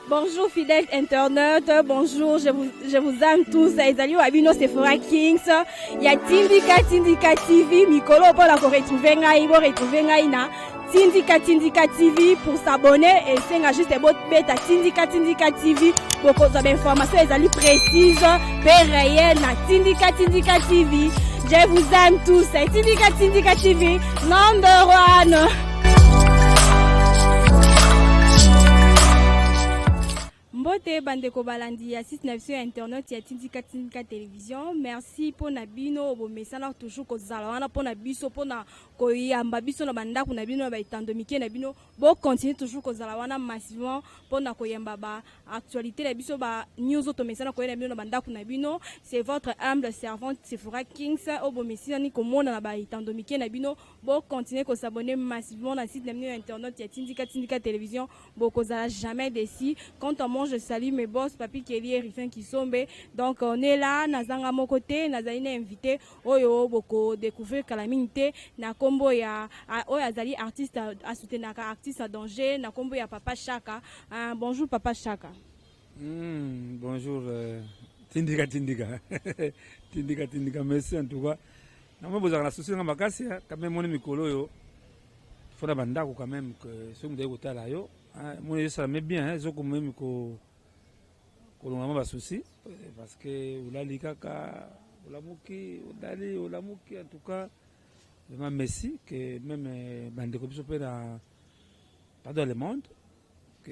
Bonjour fidèles internautes, bonjour, je vous aime tous. Ezali wa bino Sephora Kings. Ya Tindika Tindika TV, mikolo mpona ko retrouver ngai, bo retrouver ngai na Tindika Tindika TV. Pour s'abonner et senga juste bobeta Tindika Tindika TV, bokozwa ba information ezali précise pe réel na Tindika Tindika TV. Je vous aime tous. Tindika Tindika TV number one. Mbote bandeko balandi ya site na biso ya internet ya Tindika Tindika Télévision. Merci mpona bino bomesana toujours kozala wana mpona biso, mpona koyamba biso na bandako na bino, na baetando mike na bino. Bocontinue toujours kozala wana massivement mpona koyamba baactualité na biso, banews oyo tomesana koya na bino na bandako na bino. C'est votre humble servante Sephora Kings oyo bomesinani komona na baetando mike na bino. Bocontinue kos'abonner massivement na site na bino ya internet ya Tindika Tindika Télévision, bokozala jamais déçus. Quant à moi, je salue mes boss Papi Kelly et Rifin Kisombe. Donc on est là, nazanga moko te, nazali na invité oyo bokodécouvrir kala mingi te, na nkombo ya oyo azali artiste, asoutenaka artiste en danger, na nkombo ya Papa Chaka. Bonjour Papa Chaka. Bonjour, Tindika Tindika Tindika Tindika, merci en tout cas. Namoni bozalaka na souci nanga makasi quand même. Moni mikolo oyo fona bandako quand même que soki moto ayi kotala yo, moni ezosala me bien, ezokomemi kolonga mwa basouci, parce que olali kaka, olamuki, olali, olamuki. En tout cas vraiment merci que même bandeko biso mpe na pas dans le monde que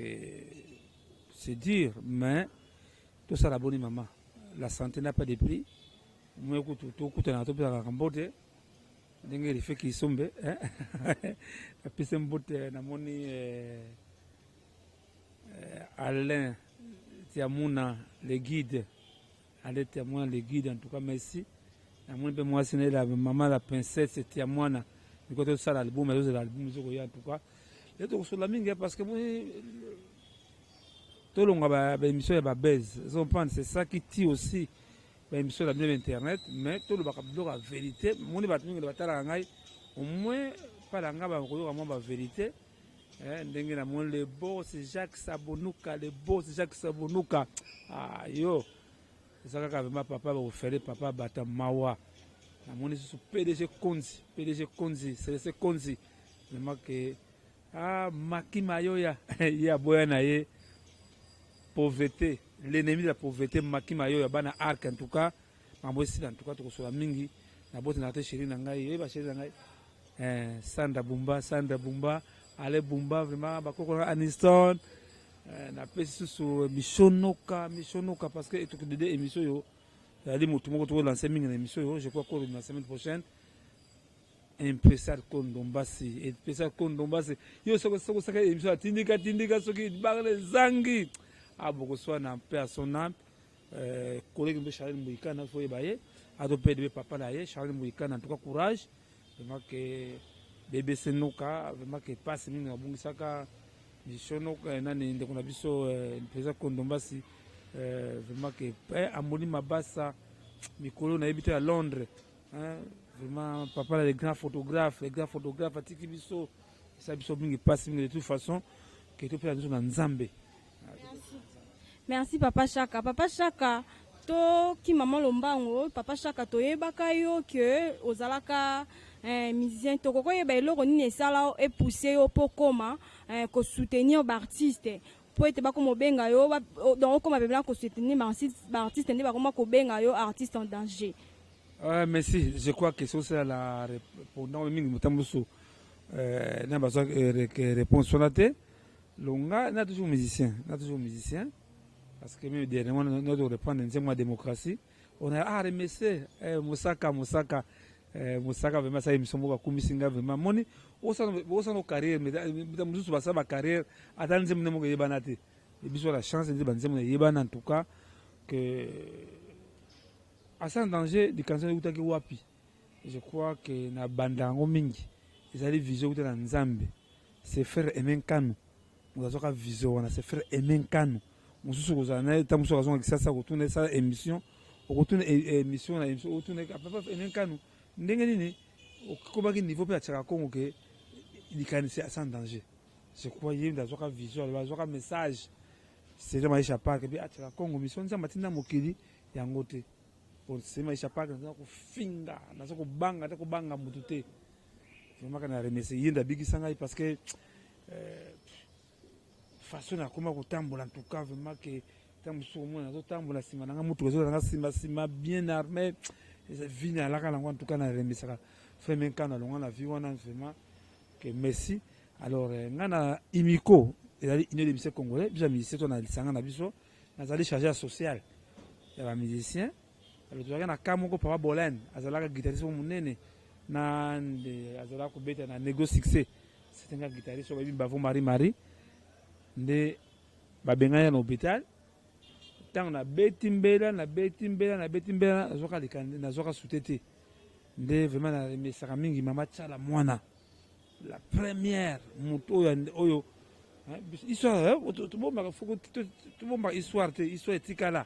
c'est dur, mais tosala boni mama, la santé n'a pas de prix. Moi kutu tokutana, topesaka mbote ndenge Rife Kisombe apesi mbote. Namoni Alain Tiamuna le guide, Alain Tiamuna le guide, en tout cas merci. Namoni mpe mwasi na ye, la mama, la princesse Tiamwana. Miko tosala album, azozela album ezokoya. En tout cas e tokosola mingi parce que moni tolonga baémission ya babase, comprendre, c'est ça qui tue aussi baémission na bino ya internet. Mais tolobaka biloko ya vérité. Moni bato mingi batalaka ngai, au moins mpala ngai bakoyoka mwa bavérité ndenge namoni le boss Jacques Sabonuka, le boss Jacques Sabonuka. Ah, yo eza kaka vraiment papa bakofere papa bata mawa. Namoni susu PDG Konzi, PDG Konzi, Celeste Konzi, vraiment ke ah, Maki Mayoya ye aboya na ye pauvreté, l'ennemi de la pauvreté, Maki Mayoya, bana arc. En tout cas makambo esila, en tout cas tokosola mingi. Nabotenaka te chéri na ngai, oyeba chéri na ngai, Sandra Bumba, Sandra Bumba, Ale Bumba, vraiment bakoko na Aniston. Napesi susu Mishonoka, Mishonoka, parce que etokidede émission oyo ezali motu moko tokolance mingi na émission oyo. Je crois kolobi na semaine prochaine Impresar Kondombasi, Impresar Kondombasi. Yo soki osaka émission ya Tindika Tindika, soki bakala ezangi abokoswana mpe à son âme. Collègue mpe Charles Mbuikana, fo oyeba ye ato mpe debe papa na ye Charles Mbuikana. En tout cas courage, vraiment ke BBC Noka, vraiment ke passe mingi abungisaka Mishonoka nani, ndeko na biso président Kondombasi, vraiment ke amoni mabasa mikolo nayebi te ya Londres, hein, vraiment papa le grand photographe, le grand photographe atiki biso, esa biso mingi mpasi mingi. De toute façon ke topesa biso na Nzambe. Merci. Merci Papa Chaka. Papa Chaka, toki mama lombango. Papa Chaka, toyebaka yo ke ozalaka musicien. Tokoki koyeba eloko nini esala epousse yo mpo koma kosoutenir baartiste, mpo ete bakoma obenga yo, donc okoma pembena kosoutenir baartiste, nde bakoma kobenga yo artiste en danger? Merci. Je crois que soki osala la répondant mingi motambo mosusu na bazwa réponse wana te. Longa na toujours musicien, na toujours musicien, parce que même dernièrement na reprendre nzembo ya démocratie. On a ah remercié Mosaka, Mosaka, Mosaka vraiment asala émission moko akumisi nga vraiment. Moni osala carrière, mosusu basala bacarrière ata nzembo nde moko eyebana te. Biso la chance nde banzembo na eyebana. En tout cas que asa en danger, likanisi eutaki wapi? Je crois que na banda yango mingi ezali vision euta na Nzambe. C'est frère Aimé Nkanu moto azwaka vision wana. C'est frère Aimé Nkanu mosusu kozala na ye ntango mosusu azonga Kisasa, kotuna esala émission, okotuna émission na émission, okotuna papa Aimé Nkanu ndenge nini okomaki niveau mpe atiaka Kongo ke likanisi asa en danger. Je crois ye nde azwaka vision, azwaka message. César Maisha Park bi atiaka Congo mission Nzambe atinda mokili yango te. Po César Maisha Park naza kofinga, naza kobanga te, kobanga mutu te. Vraiment kana remercier ye nde abikisa ngai parce que façon nakoma kotambola, en tout cas vraiment que ntango mosusu omona nazotambola, nsima na nga motuka ezolanda nga nsima nsima, bien armé, vie nalaka nango. En tout cas na remerciaka frère Menkano alonga na vie wana, vraiment que merci. Alors nga na Imiko, ezali Union des musiciens congolais, biso ya musicien to na lisanga na biso, nazali chargé ya social ya bamusicien. Alors tozalaki na ka moko, papa Bolene azalaka guitariste moko monene na nde azalaka kobeta na Nego Succès. C'était nga guitariste oyo bayebi Bavo Marie Marie nde babengani na hôpital. Ntango nabeti mbela, nabeti mbela, nabeti mbela, nazwaka likande, nazwaka sute te. Nde vraiment naremesaka mingi mama Tiala Mwana, la première moto oyo oyo histoire tobombaka, tobombaka histoire te, histoire etikala.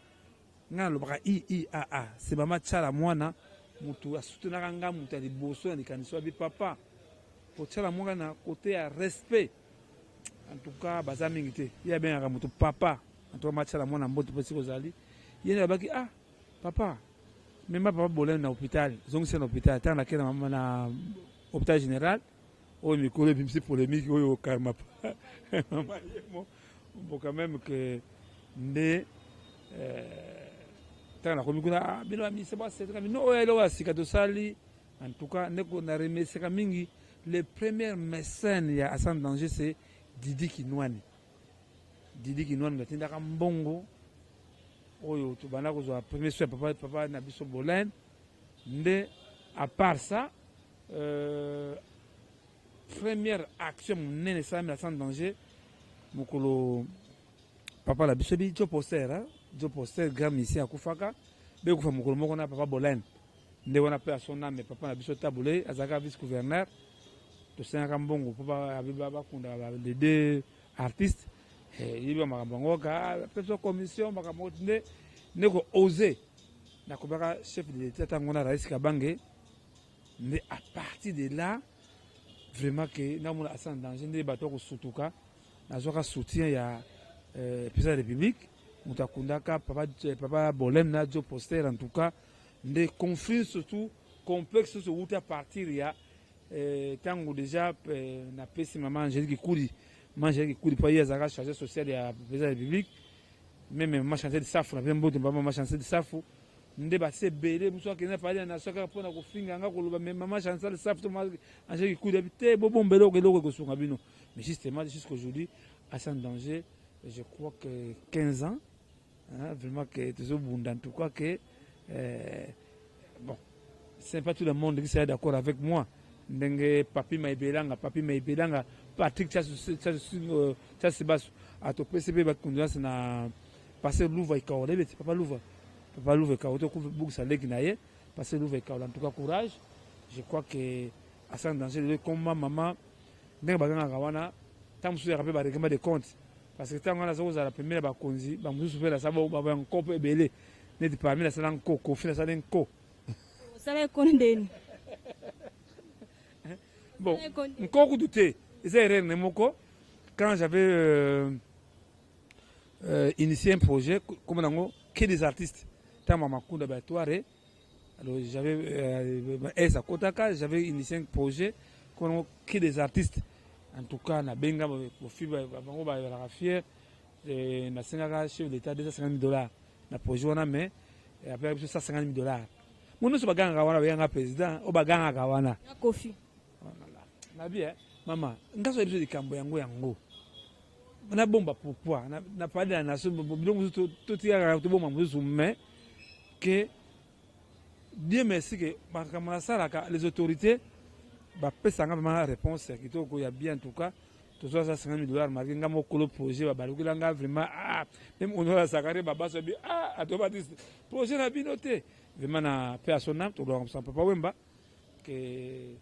Ngai nalobaka iiaa, c'est mama Tiala Mwana moto asutenaka nga, moto ya liboso na likanisi abi papa kotiala mwana na côté ya respect. En tout cas baza mingi te, ye abengaka moto papa. En tout cas mama Tiala Mwana, mbote mpo esika ozali. Ye nde alobaki: "Ah papa, mema papa Bolene na hôpital, zongisa na hôpital." Ntango nakei na mama na hôpital général oyo, mikolo ebimisi polémique oyo karma mama yemo bon, quand même que nde ntango nakomi kuna, bino bamise basetaka bino oyo eloko ya sika tosali. En tout cas ndeko naremerciaka mingi le premier mécène ya Asa en danger, c'est Didi Kinwani. Didi Kinwani batindaka mbongo oyo tobanda kozwa premier soin papa, papa na biso Bolene. Nde à part ça, première action monene esalami na Sans Danger, mokolo papa na biso bi Jo Poster, Jo Poster, grand musicien, akufaka, bekufa mokolo moko na papa Bolene. Nde wana mpe ason ame papa na biso Tabule azalaka vice gouverneur, tosengaka mbongo mpo bakunda les deux artistes. Yebi makambo yango kaka peso commission, makambo nde nde ko ose nakobaka chef de l'État ntango wana Raïs Kabange. Nde à partir de là vraiment que namona Asa en danger, nde bato akosutuka, nazwaka soutien ya président de la République, moto akundaka papa, papa Bolem na Jo Poster. En tout cas nde conflit, surtout complexe nyonso owuti à partir ya ntango déjà napesi mama Angélique Kudi, mama Angélique Kudi mpo ye azalaka chargé social ya président de la République, même mama Chancel Safu na mpe mbote mama Chancel Safu. Nde basi ebele mosu akende pali na nation kaka mpona kofinga nga, koloba me mama Chancel Safu to mama Angélique Kudi abi te, bobomba eloko, eloko ekosunga bino. Mais justement jusqu'aujourd'hui Asa en danger, je crois que 15 ans, hein, vraiment que tozobunda. En tout cas que bon, ce n'est pas tout le monde qui serait d'accord avec moi, ndenge Papi Maibelanga, Papi Maibelanga, Patrick Chasibaso atopesi mpe bacondoléance na pasteur Louva Ekaola, ebeti papa Louva, papa Louva Ekaola, tokobukisa leki na ye pasteur Louva Ekaola. En tout cas courage. Je crois que Asa en danger lelo ekoma mama ndenge bagangaka wana, ntango mosusu yaka mpe barèglement de compte, parce que ntango wana aza kozala pembeni ya bakonzi bamosusu mpe nasala baya nko mpe ebele, neti parmi nasala nko Kofi, nasala nko. Osala ekoni ndeni? Bon, nko kutu te, eza erreur ne moko. Quand j'avais initié un projet comme nango que des artistes, ntango Makunda Batoire, alors j'avais es akotaka, j'avais initié un projet comme nango que des artistes. En tout cas nabenga Kofi, bango bazalaka fier. Nasengaka chef d'État 250 000 $ na projet wana, mais apeka biso 150 000 $. Mo nyonso bagangaka wana, bayanga président oyo bagangaka wana. Kofi. Nabi mama nga so biso likambo yango yango nabomba. Pourquoi na parler na nation? Biloko mosusu totikaka, tobomba mosusu, mais que Dieu merci que makambo nasalaka, les autorités bapesanga vraiment réponse ya kitoko, ya bien. En tout cas tozwa 150 000 $, malgré nga mokolo projet babalukela nga vraiment. Ah, même honore Sakare babaso bi, ah, atobatisi projet na bino te. Vraiment na pe ya son âme, tolobaka papa Wemba que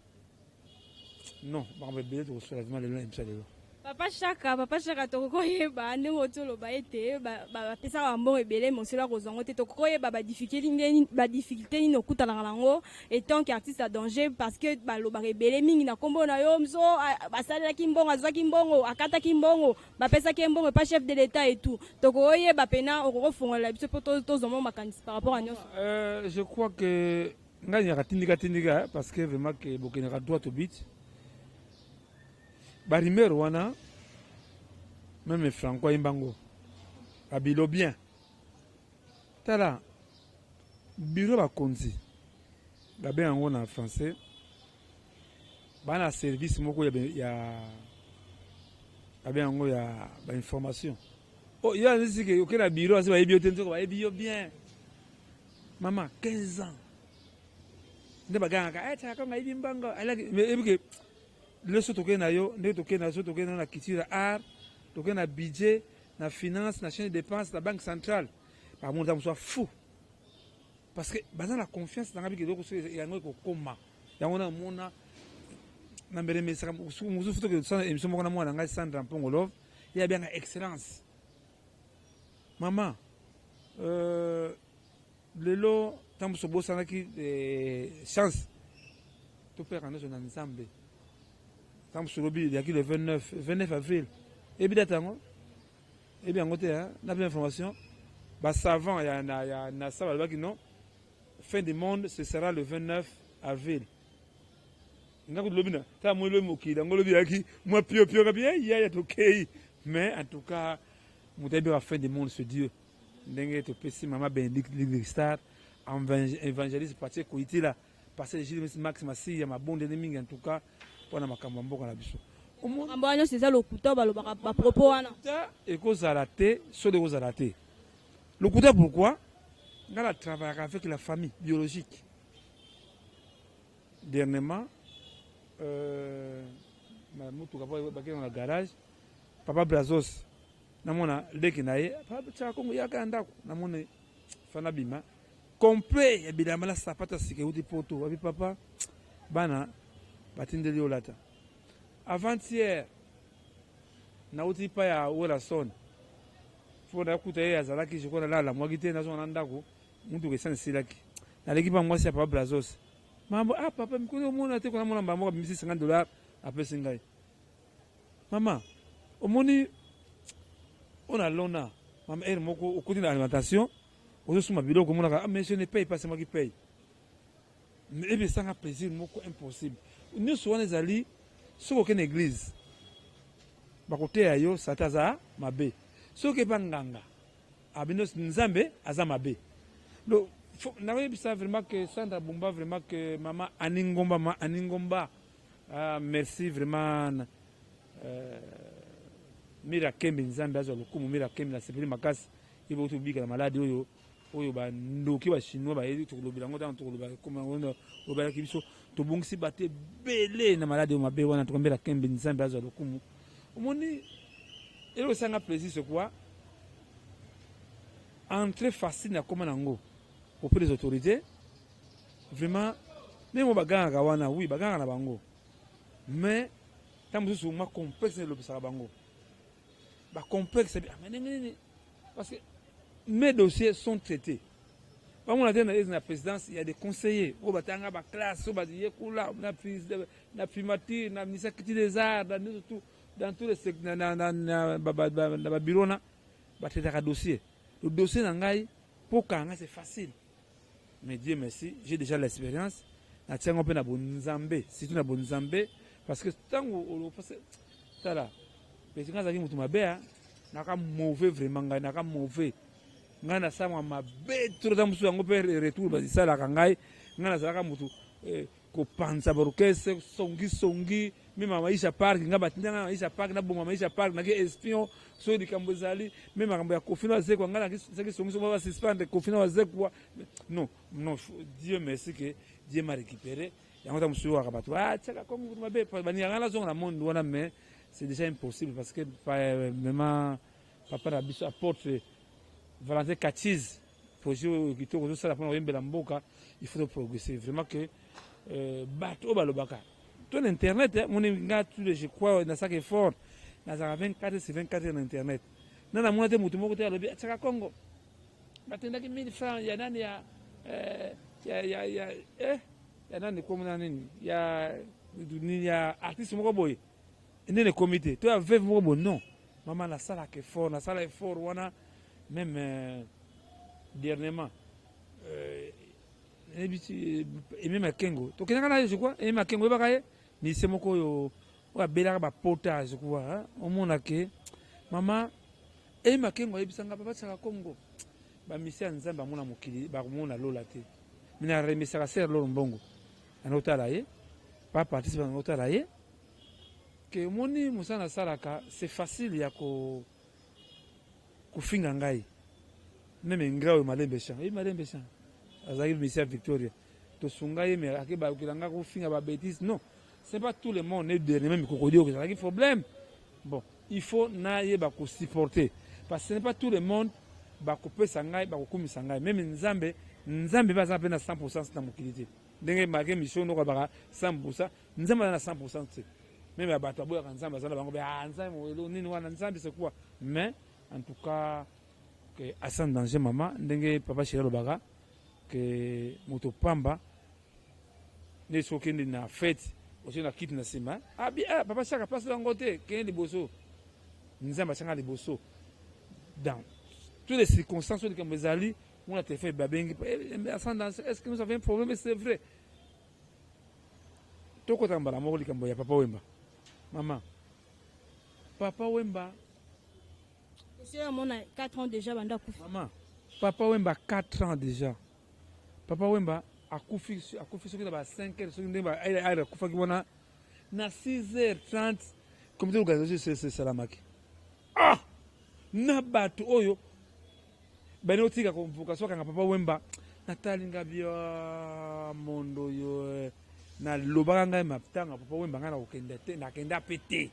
non, makambo ebele tokosola vraiment lelo na émission lelo. Papa Shaka, Papa Shaka, tokoki koyeba ndenge oti oloba ete bapesaka bambongo ebele, mosolo ya kozwa yango te. Tokoki koyeba badifficulté nini okutanaka nango etant que artiste ya danger? Parce que balobaka ebele mingi na nkombo na yo, moso basalelaki mbongo, azwaki mbongo, akataki mbongo, bapesaki ye mbongo epa chef de l'État et tout. Tokoyeba mpena, okoki kofongolela biso mpo tozwa mwa makanisi par rapport à nyonso? Je crois que ngai nyaka tindika tindika, parce que vraiment ke bokendaka droit au but. Barumeur wana, même Franco ayimbango babilo bien. Tala, bureau bakonzi babenga yango na français, bana service moko ya babenga yango ya bainformation. Oh, yo azisike oke na bureau, asi bayebi yo te, nzoko bayebi yo bien. Mama, 15 ans nde bagangaka Chaka Kongo ayebi mbongo. Eyebi ke lelo so tokei na yo ndenge tokei na so, tokei na culture ya art, tokei na budget, na finance, na chaîne de dépense, na Banque centrale, bamona ta mosu fou, parce que baza na confiance nanga biki eloko soki yango ekokoma yango. Namona na mbele mesaka mosusu, toke tosala émission moko na mwana na ngai Sandra Mpongolove, ye abianga excellence mama. Lelo ntango mosusu obosanaki chance, topeka nyonso na Nzambe. Ntango mosusu lobi eyaki le 29, 29 avril, eyebi date yango, eyebi yango te. Na pe information, basavant ya NASA balobaki non, fin du monde ce sera le 29 avril. Nga kutu lobi na tala moi, lobi mokili yango lobi eyaki mwa piopio kabi yaya tokei. Mais en tout cas, moto ayebaka fin du monde, c'est Dieu. Ndenge topesi mama Bénédicte Star, évangéliste Patie Koitila, pasteur Gilles Max Masiya, mabondeli mingi en tout cas mpona makambo ya mboka na biso. Makambo wana nyonso eza lokuta, balobaka bapropos wana? Ekozala te, solo ekozala te lokuta. Pourquoi? Nga na travaillaka avec la famille biologique. Dernièrement, mutuka bakenda na garage, papa Brazos, namona leki na ye, papa Chaka Kongo, yaka ya ndako, namoni fana bima complet ya bilamba na sapato ya sika euti Poto. Babi papa, bana batindeli olata. Avant-hier nauti pa ya Werason, fo nakuta ye azalaki, je crois nalalamwaki te, nazonga na ndako, mutuka esani esilaki, naleki mpa mwasi ya papa Brazos. Mambo, ah papa, mikolo omona te, kona mona mbamoko abimisi 50 $, apesi ngai. Mama, omoni oyo nalona, mama, heure moko okoti na alimentation, ozosomba biloko, omonaka, ah, mais je ne paye pas, c'est moi qui paye. Mais ebi esanga plaisir moko impossible. Nyonso wana ezali soki okende église, bakoteya yo satan aza mabe. Soki epa nganga abino, Nzambe aza mabe. Nakoyebisa vraiment que Sandra Bumba, vraiment que mama Ani Ngomba, mama Ani Ngomba, ah, merci vraiment. Mira Kembe, Nzambe azwa lokumu. Mira Kembe, nasepeli makasi. Ye bouti kobika na maladi oyo bandoki bachinois bayebi. Tokolobela yango ntango tokoloba oyo bayaki biso, tobongisi bato ebele na maladi oyo mabe wana. Tokombela Kembe, Nzambe azwa lokumu. Omoni eloko esanga plaisir, c'est quoi? Entrée facile nakóma nango auprès des autorités. Vraiment, ndenge mo bagangaka wana, oui, bagangaka na bango, mais ntango mosusu mwa complexe elobisaka bango, bacomplexe ndenge nini, parce que mes dossiers sont traités. Bamona te na présidence, il y a des conseillers oyo batanga baclasse, oyo bayekula na primature, na ministère culture des arts, dans tout, dans tous les na babureau na batraitaka dossier. Le dossier na ngai mpo kanga, c'est facile. Mais Dieu merci, j'ai déjà l'expérience. Natiango mpe na bonzambe, surtout na bonzambe, parce que ntango tala pesi ngai azalaki motu mabe, naka mauvais vraiment, ngai naka mauvais, ngai nasalama mabe trop. Ata mosusu yango mpe retour bazisalaka ngai. Ngai nazalaka motu kopanza baorchestre, songisongi, même Maisha Park, ngai batindanga Maisha Park, naboma Maisha Park, naki espion. Soki likambo ezali, même makambo ya Kofina Wazekwa, ngai nakisaki songisongi, basuspendre Kofina Wazekwa. Non, non, Dieu merci que Dieu m'a récupéré. Yango ta mosusu oyokaka bato, ah, Chaka Kongo motu mabe, balingaka nazonga na monde wana, mais c'est déjà impossible, parce que vraiment papa na biso apôtre Valentin Katise, projet oyo kitoko ozosala mpona koyembela mboka, il faut progresser. Vraiment que bato oyo balobaka to na internet, moni nga tous les, je crois, nasalaka effort. Nazalaka 24 sur 24 na internet. Na namona te motu moko te alobi atiaka Congo batendaki 1000 francs ya nani ya eh, ya ya ya eh, ya nani komona nini ya nini ya artiste moko boye nene ekomi te to ya veuve moko boye. Non mama, nasalaka effort, nasala effort wana. Même dernièrement, nayebisi Eme Makengo, tokendaka na ye, je crois Eme Makengo oyebaka ye, mise moko oyo oyo abelaka bapota, je crois. Omona ke mama Eme Makengo ayebisanga papa Tiaka Congo, bamisi ya Nzambe amona mokili, bakomona lola te. Me naremisaka ser lolo mbongo nanotala ye, papa artiste nanotala ye ke omoni mosala nasalaka, c'est facile ya kofinga ngai. Même ngra oyo Malembe Chan, oyebi Malembe Chan, azalaki misi ya Victoria, tosunga ye, me ake balukela nga kofinga babêtises. Non, c'est pas tout le monde. Ne dernier même kokodi oyo ezalaki problème. Bon, il faut nayeba kosupporter, parce que ce n'est pas tout le monde bakopesa ngai, bakokumisa ngai. Même Nzambe, Nzambe mpe aza mpe na 100 na mokili te. Ndenge make mission noko abaka 100, Nzambe aza na 100 te. Même ya bato aboyaka Nzambe, aza na bango. Ah, Nzambe elo nini wana? Nzambe, c'est quoi? Mais en tout cas ke asa danger mama, ndenge papa chéri alobaka ke moto pamba nde soki okende na fête, otie na kiti na nsima, abi ah, papa chaka place yango te, kende liboso. Nzambe atianga liboso dans toutes les circonstances oyo likambo ezali. Mona telefone babengi asa danger, est ce que nous avons un problème? C'est vrai, tokotaka mbala moko likambo ya Papa Wemba. Mama, Papa Wemba. Monsieur, amona 4 ans déjà banda akufi. Mama, Papa Wemba, 4 ans déjà Papa Wemba akufi. Akufi soki na ba 5 heures, soki ndenge aire akufaki wana na 6 heures 30, comité d'organisation esalamaki. Ah, na bato oyo bani otika convocation akanga Papa Wemba. Natali nga bia mondo oyo nalobaka ngai matanga Papa Wemba, ngai nakokenda te, nakenda mpe te.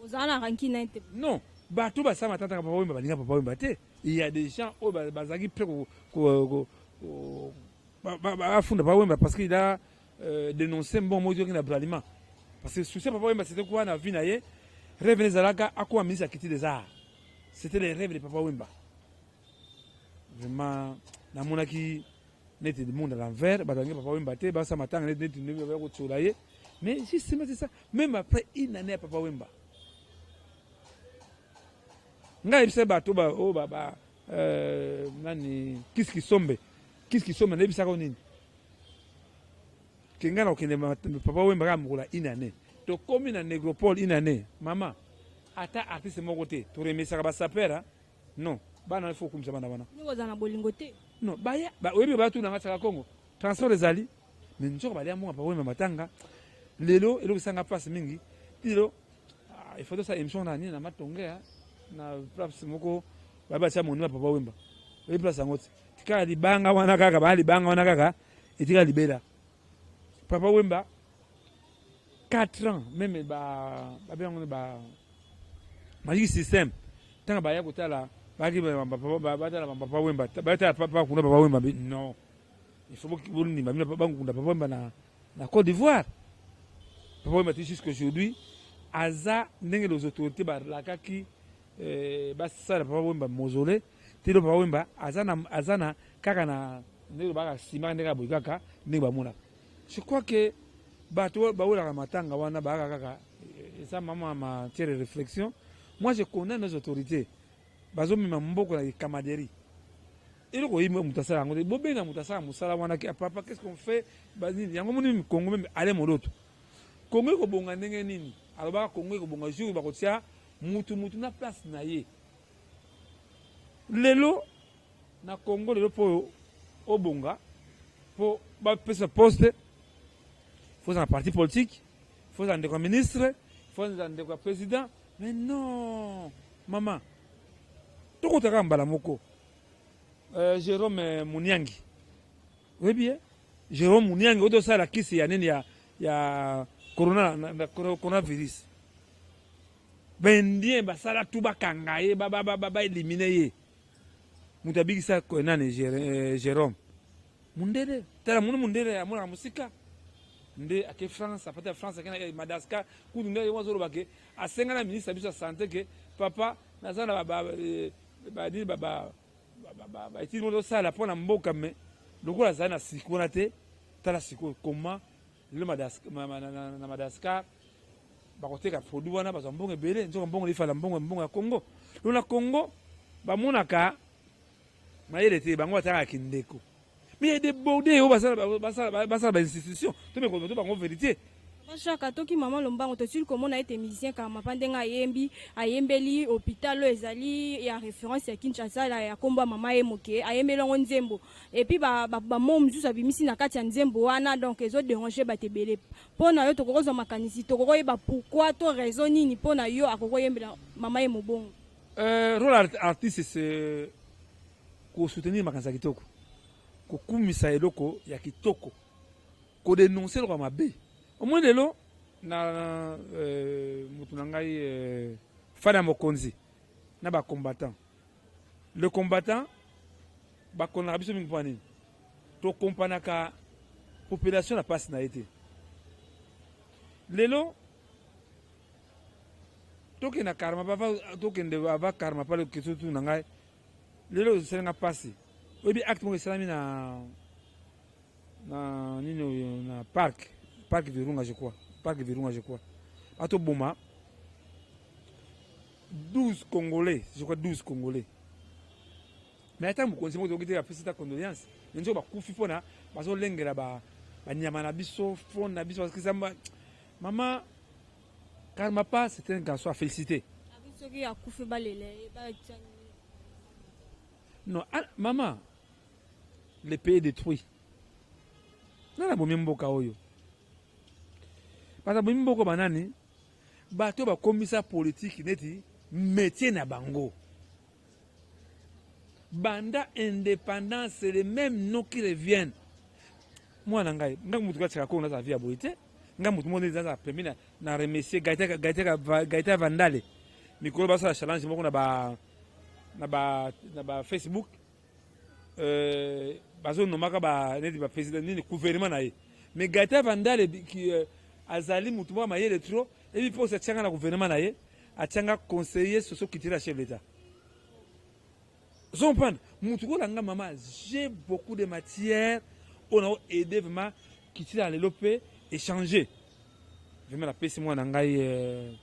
Ozala na rancune te? Non, bato basala matanga Papa Wemba balinga Papa Wemba te. Il y a des gens oyo bazalaki prêt bafunda Papa Wemba parce qu'il a dénoncé mbongo moko ezwaki na Bralima. Parce que souci ya Papa Wemba, c'était quoi na vie na ye? Rêve ezalaka akoma ministre ya culture des arts. C'était le rêve de Papa Wemba. Vraiment, namonaki neti monde à l'envers. Bato balingi Papa Wemba te, basala matanga neti neti ndenge baya kotiola ye. Mais justement, c'est ça. Même après une année ya Papa Wemba, ngai yebisa bato oyo nani, kiski sombe, kiski sombe, nayebisaka nini ke ngai nakokende Papa Wemba kaka mokolo ya une année. Tokomi na nécropole, une année mama, ata artiste moko te. Toremerciaka basapeurs. Non, bana, il faut okumisa bana wana. Kozala na bolingo te. Non, baya oyebi, batunanga Saka Congo, transport ezali, mais nzoka balia mbongo Papa Wemba matanga. Lelo eloko esanga place mingi ti lelo, il faut tosala émission na nini na Matonge, na place moko baye batia monument Papa Wemba. Oyebi place yango te? Tikala libanga wana kaka, baya libanga wana kaka, etikala libela. Papa Wemba, 4 ans, même babengango ba Magic System, ntango baya kotala, bayaki batala Papa Wemba, batala bakunda Papa Wemba. Non, il faut bondima bino, bakunda Papa Wemba na Côte d'Ivoire. Papa Wemba ti jusqu'aujourd'hui aza ndenge les autorités balakaki basala Papa Wemba mausolée. Ti lelo Papa Wemba aza na kaka na ndenge baka nsima, ndenge aboyi kaka ndenge bamonaka. Je crois que bato bawelaka matanga wana bayaka kaka. Eza mama matière de réflexion. Moi, je connais nos autorités, bazomema mboka na camaraderie. Eloko oyebi, moto asala yango te, bobenga moto asala mosala wana. Papa, qu'est ce qu'on fait? Banini yango moni Congo, même ale moloto, Congo ekobonga ndenge nini? Alobaka Congo ekobonga jour bakotia mutu mutu na place na ye. Lelo na Congo, lelo mpo obonga, mpo bapesa poste, faut ozala na parti politique, faut ozala ndeko ya ministre, faut ozala ndeko ya président. Mais non mama, tokota kaka mbala moko. Jérôme Muniangi, oyebi ye? Jérôme Muniangi oyo tosala kisi ya nini ya corona, na coronavirus, baindien basala tu bakanga ye, baéliminer ye. Moto abikisa nani? Jérôme mundele. Tala moni mundele amonaka mosika nde ake France, apati ya France ake na Madagascar kutu. Nde ye azoloba ke Asenga na ministre biso ya santé ke papa naza na banini baetidi moko tosala mpo na mboka, mais lokola azali na siko wana te. Tala sikoyo comment lelo na Madagascar bakoteka produit wana, bazwa mbongo ebele. Nzoka mbongo efala mbongo, mbongo ya Congo. Lo na Congo bamonaka mayele te, bango batalaka kindeko, mais débordé oyo basala bainstitution to bango vérité. Jacques, toki mama lombango, tosili komona ete musicien Karmapa, ndenge ayembi, ayembeli hôpital oyo ezali ya référence ya Kinshasa, ya nkombo ya Mama ye moke, ayembeli yango nzembo, et puis bamo mosusu abimisi na kati ya nzembo wana. Donc ezodéranger bato ebele. Mpo na yo, tokokozwa makanisi, tokokoyeba pourquoi to raison nini mpo na yo akokoyembela Mama ye mobongo? Rôle artiste, c'est kosoutenir makanisi ya kitoko, kokumisa eloko ya kitoko, kodénoncer eloko ya mabe. Omoni lelo na motu na ngai fana ya mokonzi na bacombattant, le combattant bakonaka biso mingi. Mpo nini tokompanaka population na mpasi na ye te? Lelo tokende Karma pa, tokende ava Karma pa. Question tu na ngai lelo esalinga mpasi. Oyebi acte moko esalami na nini oyo, na parc Virunga, je crois, parc Virunga, je crois, batoboma 12 Congolais, je crois 12 Congolais. Mais ata mokonzi moko tokoki te apesi ta condoléance. Mais nzoko bakufi mpona bazolengela banyama na biso, fond na biso, parce que mama Karmapa, c'est un garçon à féliciter. Soki akufi, balela ye? Non, ah, maman, le pays est détruit. Nana bomi mboka oyo, bato bomi mboka banani? Bato bakomisa politike neti métier na bango. Banda indépendance, c'est les mêmes noms qui reviennent. Mwana ngai, ngai motu katiaka kongo, nazala vie ya boye te. Ngai motu moko nazala pembeni na remercier Gaëtan Vandale. Mikolo basala challenge moko na ba Facebook, bazonomaka ba neti baprésident nini, gouvernement na ye. Mais Gaëtan Vandale azali motu moko mayele trop. Ebi mposa atianga na gouvernement na ye, atianga conseiller socio-culturel ya chef d'État. Ozocomprendre mutu kolanga mama, j'ai beaucoup de matière oyo na aider vraiment culture ya lelo mpe échanger. Vraiment napesi mwana ngai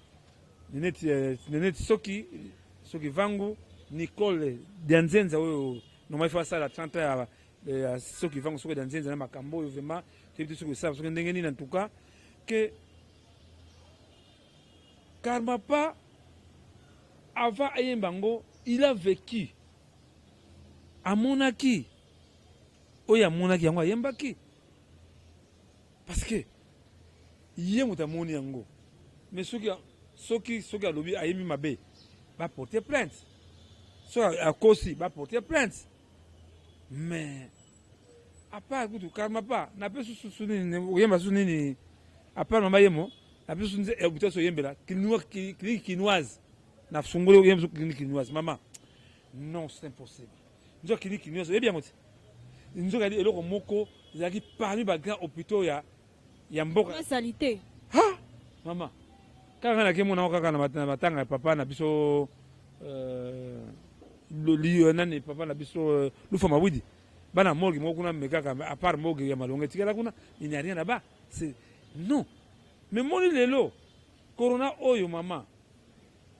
neti soki vangu Nicole Dianzenza oyo normal ifo asala 30 ans ya soki vangu, soki Dianzenza na makambo oyo vraiment toyebi te soki osala soki ndenge nini. En tout cas que Karmapa, avant ayemba yango, il a vécu, amonaki oyo amonaki yango, ayembaki parce que ye moto amoni yango. Mais soki alobi ayembi mabe, baporte plainte. Soki akosi, baporte plainte. Mais à part kutu Karmapa, nape susu nini oyemba susu nini à part Mama Yemo? Nape susu buta so oyembela clinique kinoise na sungoli, oyemba susu clinique kinoise. Mama, non, c'est impossible. Nzoka clinique kinoise, oyebi yango te? Nzoka eloko moko ezalaki parmi bagrand hôpitaux ya mboka. Salité. Ha, mama, kaka ngai nake mona kaka na matanga ya papa na biso, nani, papa na biso Lufa Mawidi. Bana morgue moko kuna, mais kaka à part morgue ya malonga etikala kuna, il n'y a rien là-bas. C'est non. Mais moni lelo corona oyo, mama,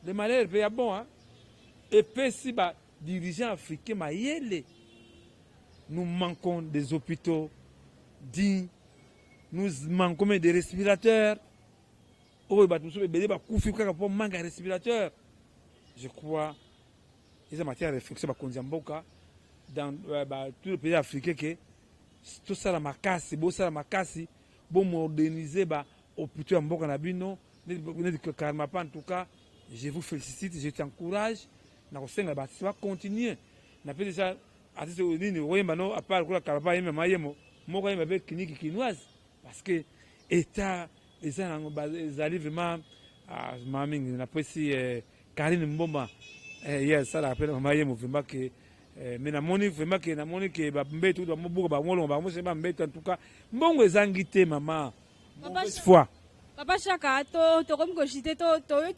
le malheur mpe ya bon, hein? Epesi ba dirigeants africains mayele. Nous manquons des hôpitaux dignes, nous manquons même des respirateurs. Oyo bato mosusu ebele bakufi kaka mpo manque ya respirateur. Je crois eza matière ya réflexion, bakonzi ya mboka dans tous les pays africains, ke tosala makasi, bosala makasi, bomoderniser ba hôpitaux ya mboka na bino. Neti Karmapa, en tout cas je vous félicite, je t'encourage na kosenga baartiste bacontinue. Na mpe déjà artiste nini oyemba no à part kola Karmapa ayemba mayemo moko, ayemba mpe clinique kinoise, parce que état eza nango ezali vraiment maa mingi. Napesi Karine Mboma, ye asalaka mpe na Mama Yemo. Vraiment ke mais namoni vraiment ke namoni ke bambeto bamobuka, bamolongo, bamose bambeto. En tout cas mbongo ezangi te, mama, mauvaise foi. Papa Shaka, tokomi koshite,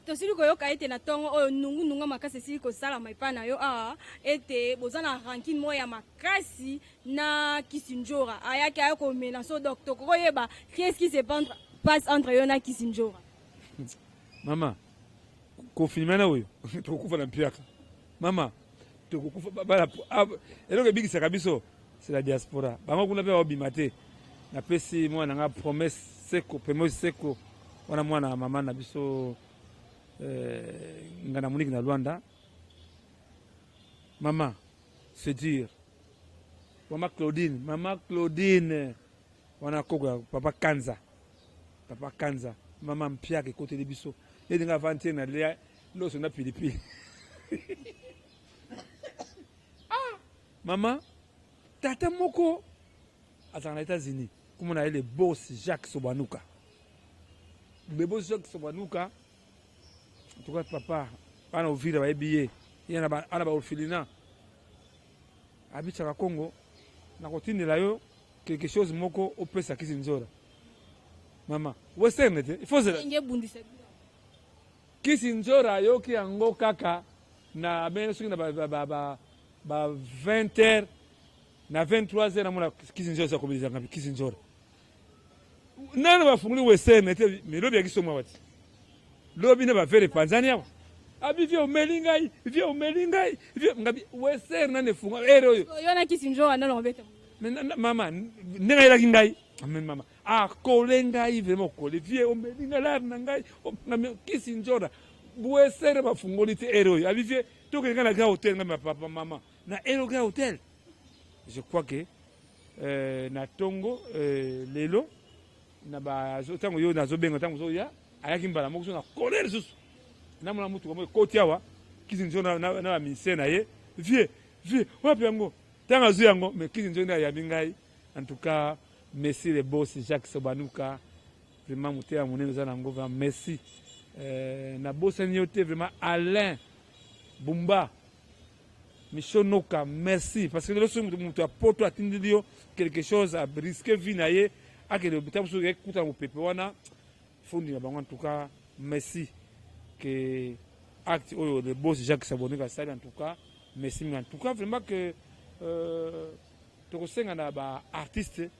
tosili koyoka ete na ntongo oyo nungunungu makasi esili kosalama epai na yo awa, ete boza na rancune moko ya makasi na Kisinjora. Ayaki aya komela so, donc tokokoyeba qu'est-ce qui se passe entre yo na Kisinjora? Mama, confinement na oyo, tokokufa na mpiaka. Mama, tokokufa. Bana, eloko ebikisaka biso, c'est la diaspora. Bango kuna mpe baobima te. Napesi mwana nga Promesse Seko, Promesse Seko wana, mwana mama na biso, nga na Moniki na Lwanda. Mama, c'est dur. Mama Claudine, mama Claudine wana, koko ya papa Kanza, papa Kanza. Mama, mpiaka ekoteli biso neti nga avantiere nalia loso na pilipili. Ah, mama, tata moko azalaka na États-Unis, komona ye le boss Jacques Sobanuka, le boss Jacques Sobanuka. En tout cas, papa bana Ovira bayebi ye, ye ana baorphelinat. Abisaka Congo, nakotindela yo quelque chose moko opesa Kisi Nzora. Mama, western te, il faut zela. Kisi Nzora ayoki yango kaka na bene, soki na ba 20 heures, na 23 heures, namona Kisi Nzora eza kobilizanga. Kisi Nzora nano bafungoli western te, mais lobi yaki somwa wati, lobi na bavere epanzani awa. Abi: "Vieux, omeli ngai, vieux, omeli ngai, vieux." Ngabi western nani efunga ere oyo? Yo na Kisi Nzora nano obeta? Mama, ndenge ayelaki ngai, mais mama akole ngai vraiment, okole, vieux, omeli ngai lare na ngai. Kisi Nzora, western bafungoli te ere oyo. Abi: "Vieux, tokende ngai na Grand Hôtel." Ngai: "Papa, mama, na ere Grand Hôtel?" Je crois que na ntongo lelo na ntango yo nazobenga, ntango ozoya, ayaki mbala moko so na kole lisusu. Namona mutuka moko ekoti awa, Kisi Nzo na baministère na ye. "Vieux, vieux, wapi yango?" Ntango azwi yango, mais Kisi Nzo nde ayambi ngai. En tout cas, merci le boss Jacques Sobanuka, vraiment motema monene oza nango, vraiment merci. Nabosani yo te vraiment, Alain Bumba Michonoka, merci, parce que lelo soki moto ya poto atindeli yo quelque chose, arisque vie na ye, akende hôpital mosusu, ekuta mopepe wana, fondima bango. En tout cas, merci que acte oyo le boss Jacques Sabonika asali. En tout cas, merci mingi. En tout cas, vraiment que tokosenga na baartiste,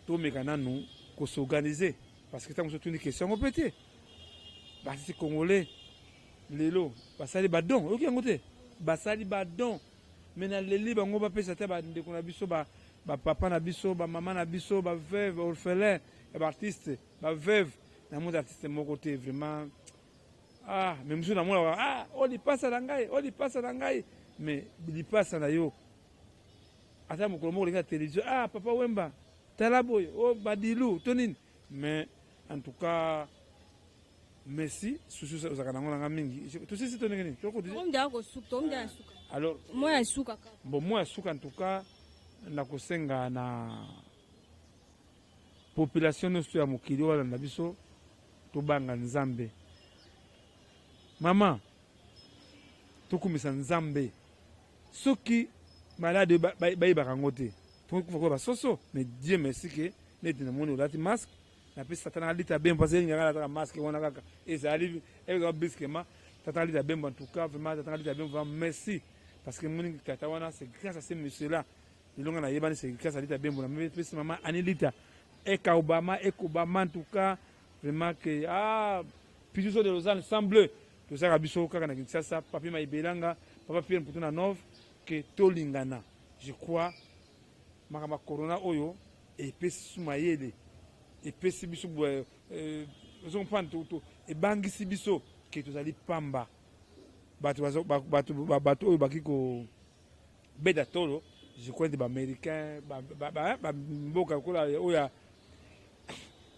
tomeka nanu kos'organiser, parce que ntango mosusu otuni question yango mpe te. Baartiste congolais lelo basali badon, oyoki yango te, basali badon, mais naleli bango bapesa te. Bandeko na biso, bapapa na biso, bamama na biso, baveuve, orphelin ya baartiste, baveuve, namoni artiste moko te vraiment. Ah, mais mosusu namonaka: "Ah, o lipasa na ngai, o lipasa na ngai." Mais lipasa na yo, ata mokolo moko olingi na télévision: "Ah, Papa Wemba, tala boye, o badilu to nini." Mais en tout cas, merci. Susu ozalaka nango nanga mingi. Tosisi to ndenge nini? Alors, mot ya suka. Bon, mot ya suka, en tout cas, nakosenga na population nyonso ya mokili oyo balanda biso, tobanga Nzambe. Mama, tokumisa Nzambe. Soki malade bayebaka yango te, tokufa koya basoso. Mais Dieu merci que neti namoni olati masque. Napesi tata nanga Lita Bembo, parce elingaka alataka masque wana kaka, ezali ezala brusquement. Tata nanga Lita Bembo, en tout cas, vraiment, tata nanga Lita Bembo, vraiment merci, parce que moni tata wana, c'est grâce à ce monsieur là lelo nga nayebani, c'est grâce à Lita Bembo. Napesi mama Ani Lita eka Obama, ekobama. En tout cas, vraiment que, ah, biso de Lausanne sans bleu, tozalaka biso kaka na Kinshasa. Papi Maibelanga, papa Pierre Mputu na Nove, ke tolingana. Je crois makambo ya corona oyo epesi biso mayele, epesi biso, ozocomprendre, ebangisi biso ke tozali pamba. Bato oyo baki kobeta tolo, je crois ete baaméricain, bamboka lokola oyo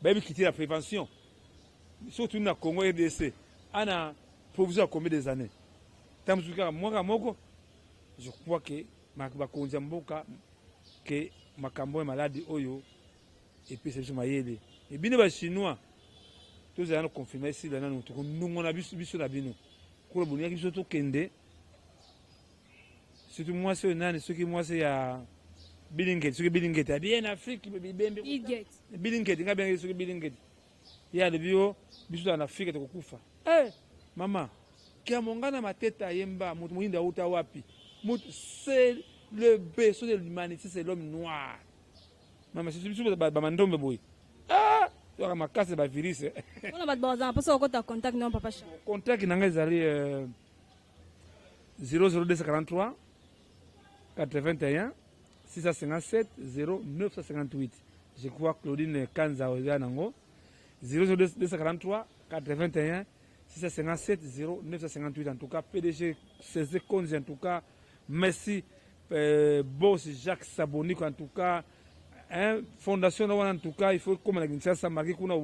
bayebi kiti la prévention. Surtout na Congo RDC, ana provision ya combien des années? Ntango mosusu kaka mwaka moko. Je crois ke bakonzi ya mboka, ke makambo ya maladi oyo epesa biso mayele. Ebino bachinois, tozala na confinement esila nanu, tokonongo biso na bino kola bolingaki biso tokende. Surtout mwasi oyo nani, soki mwasi ya Bilingeti, soki Bilingeti abie na Afrique bibembe. Bilingeti, ngai bengeki soki Bilingeti. Ye alobi yo biso na Afrika tokokufa. Eh mama Kiamongana Mateta ayemba moto moyindo auta wapi? Moto, c'est le berceau de l'humanité, c'est l'homme noir. Mama, c'est biso bamandombe boye. Ah, toyaka makasi ba virus. Mpona bato bazala mposa kokota contact na papa Chaka? Contact na ngai ezali 00243 81 657 0958. Je crois Claudine Kanza oza nango 00243 81 657 0958. En tout cas, PDG Cézé Konzi, en tout cas merci. Boss Jacques Sabonico, en tout cas, hein, fondation na wana, en tout cas il faut koma na Kinshasa, marqué kuna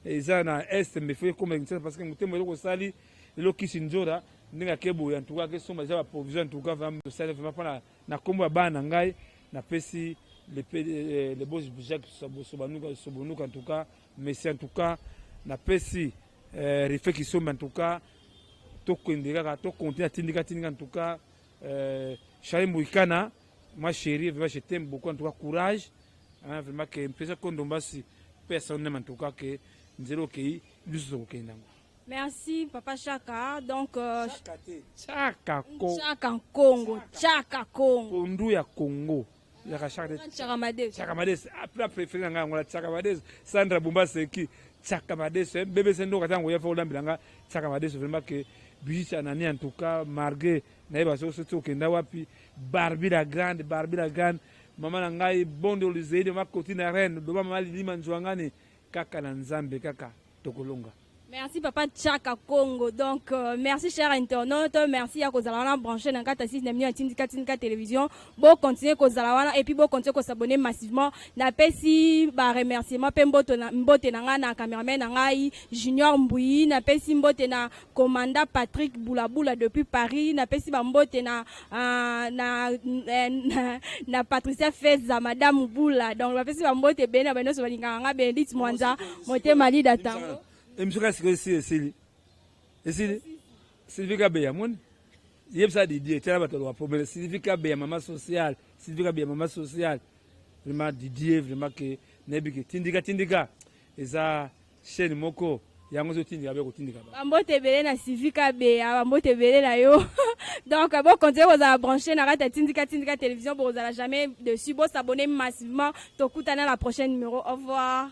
eza na est, mais il faut koma na Kinshasa parce que motema eloko osali lelo kisi nzora ndenge ake boye. En tout cas akesomba eza baprovision. En tout cas vraiment tosali vraiment mpona na nkombo ya bana na ngai, napesi le boss Jacques Sobonuka, en tout cas merci. En tout cas napesi Rife Kisombe. En tout cas tokende kaka, tokontinue atindika tindika. En tout cas Charlie Mouikana, ma chérie, vraiment je t'aime beaucoup. En tout cas courage, hein, vraiment que mpesa kondombasi personne, en tout cas que nzela okei, biso tokokende yango. Merci papa Chaka. Donc Chaka ko. Chaka Congo, Chaka Congo. Kondu ya Congo yaka Chaka. Chaka Madeso. Chaka Madeso, plat préféré na ngai yango la Chaka Madeso. Sandra Bumba seki Chaka Madeso, bébé sendo katango ya fa olambela nga Chaka Madeso. Vraiment que Bijou Anani, en tout cas malgré nayeba soki soki okenda wapi. Barbie la grande, Barbie la grande, mama na ngai bonde olizeli, mama Kotina reine loba, mama Lilima Nzwangani, kaka na Nzambe kaka tokolonga. Merci papa Chaka Congo. Donc merci cher internaute, merci ya kozala wana branché na kata 6 na minute Tindika Tindika Télévision. Bo continuer kozala wana et puis bo continuer ko s'abonner massivement. Na pesi ba remerciement pe mboto na mbote na nga na cameraman na ngai Junior Mbui, na pesi mbote na commandant Patrick Boulabula depuis Paris, na pesi ba mbote na Patricia Feza, madame Boula. Donc ba pesi ba mbote bena ba nyonso balingaka nga, Benedict Mwanza, motema lida tango. Émission kaka sikoyo esili, esili, esili. Sylvie Kabeya moni yebisa Didier tiala bato aloka problème. Sylvie Kabeya, mama sociale, Sylvie Kabeya, mama sociale, vraiment Didier, vraiment ke nayebi ke Tindika Tindika eza chaîne moko yango ezotindika be kotindika ba. Bambote ebele na Sylvie Kabeya, bambote ebele na yo. Donc bocontinue kozala branché na kati ya Tindika Tindika Télévision, bokozala jamais dessus. Bosabonner massivement. Tokutana la prochaine numéro. Au revoir.